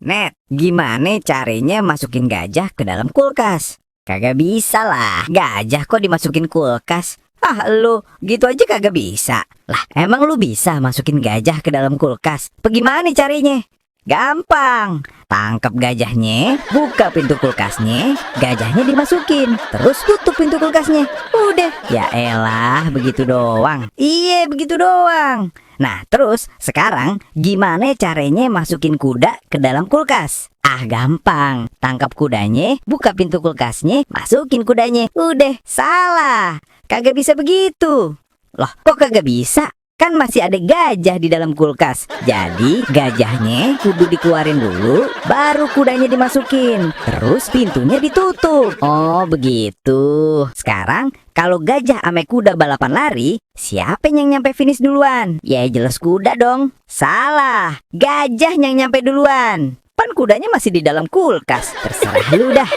Net, gimana caranya masukin gajah ke dalam kulkas? Kagak bisa lah, gajah kok dimasukin kulkas? Ah lu, gitu aja kagak bisa. Lah emang lu bisa masukin gajah ke dalam kulkas? Bagaimana caranya? Gampang, tangkap gajahnya, buka pintu kulkasnya, gajahnya dimasukin, terus tutup pintu kulkasnya. Udah, ya elah, begitu doang. Iya, begitu doang. Nah, terus sekarang gimana caranya masukin kuda ke dalam kulkas? Ah, gampang. Tangkap kudanya, buka pintu kulkasnya, masukin kudanya. Udah, salah. Kagak bisa begitu. Loh, kok kagak bisa? Kan masih ada gajah di dalam kulkas. Jadi gajahnya kudu dikeluarin dulu, baru kudanya dimasukin. Terus pintunya ditutup. Oh begitu. Sekarang kalau gajah ame kuda balapan lari, siapa yang nyampe finish duluan? Ya jelas kuda dong. Salah, gajah yang nyampe duluan. Pan kudanya masih di dalam kulkas. Terserah lu dah.